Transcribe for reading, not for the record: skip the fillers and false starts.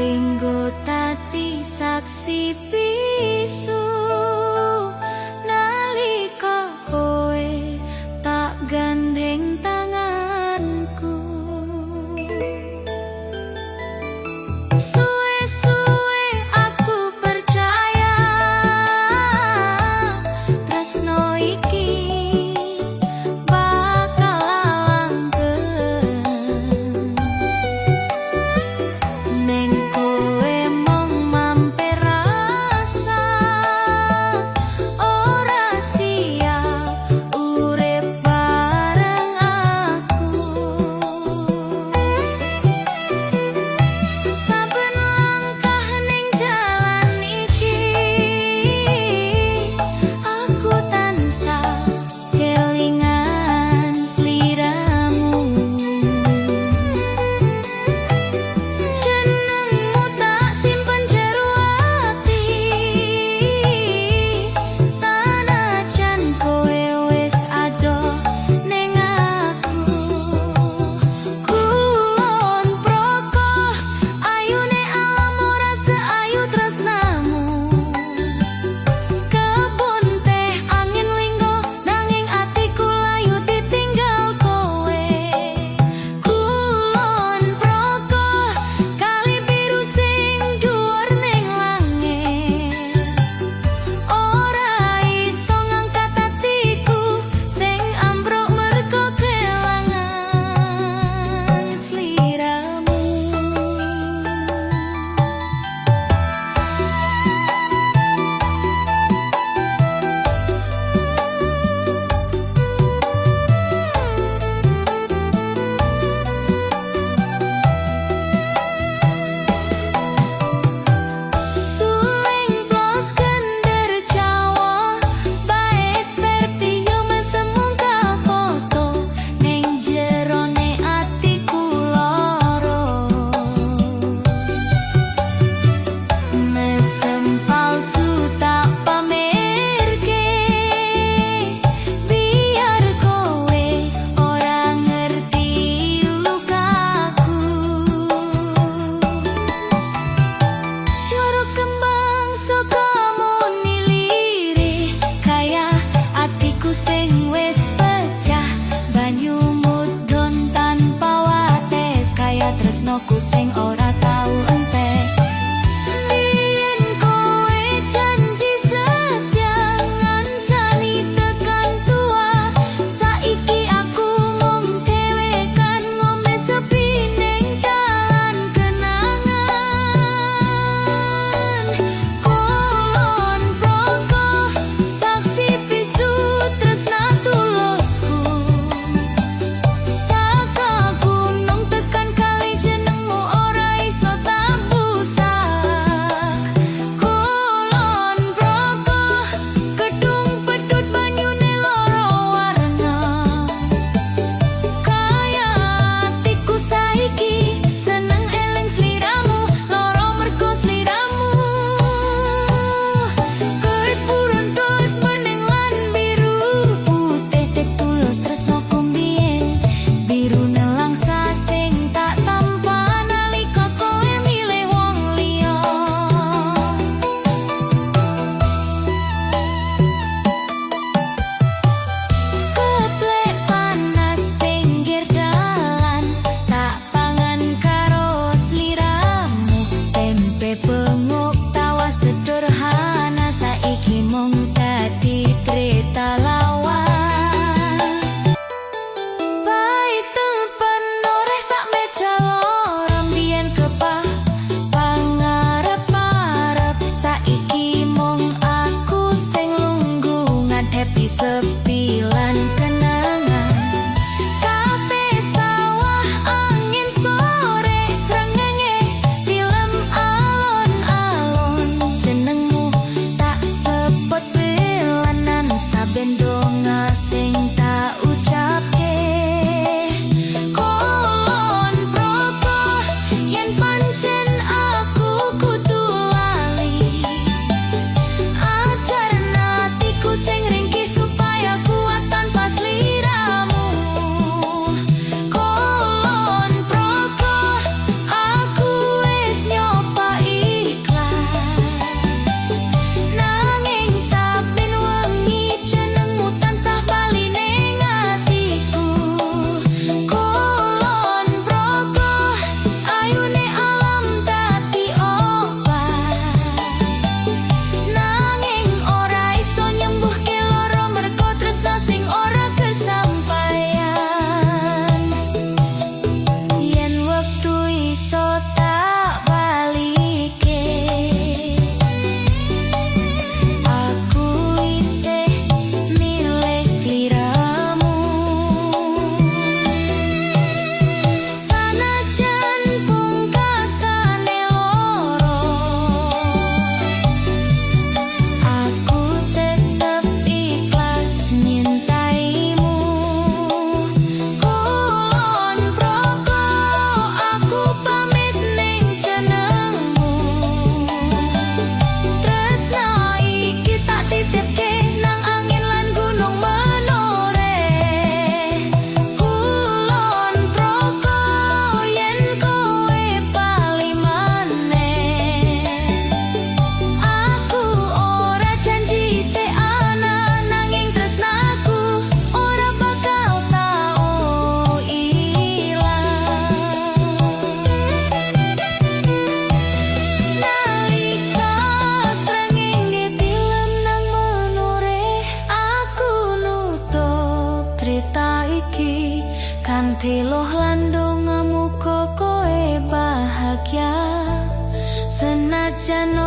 Linggo tati saksi bisu nalika kowe tak gandeng tanganku. Suwe-suwe aku percaya tresno iki bakal langgeng. Neng kowe mung mampir rasa ora siap urip bareng aku. Saben langkah ning dalan iki aku tansah kelingan sliramu. Jenengmu tak simpen jero ati, sanajan kowe wis adoh ning aku. Kulon Progo ayune alam ora seayu tresnamu. Kebun teh angin linggo nanging atiku layu ditinggal kowe. Kulon Progo kali biru sing dhuwur ning langit ora iso ngangkat atiku sing ambruk mergo kelangan sliramu. Suling plos gender Jawa baet perpiyo mesem munggah foto ning jerone atiku loro. Mesem palsu tak pamerke biar kowe ora ngerti lukaku. Curug kembang saka muni lirih kaya atiku sing wis pecah. Banyu mudhun tanpa wates kaya tresnoku sing ora tau entek. Biyen kowe janji setia ngancani tekan tua, saiki aku mung dhewekan ngombe sepi ning jalan kenangan. Kulon Progo saksi bisu tresna tulusku. Saka gunung tekan kali jenengmu ora iki. Kanthi loh lan donga, muga kowe bahagia. Senajan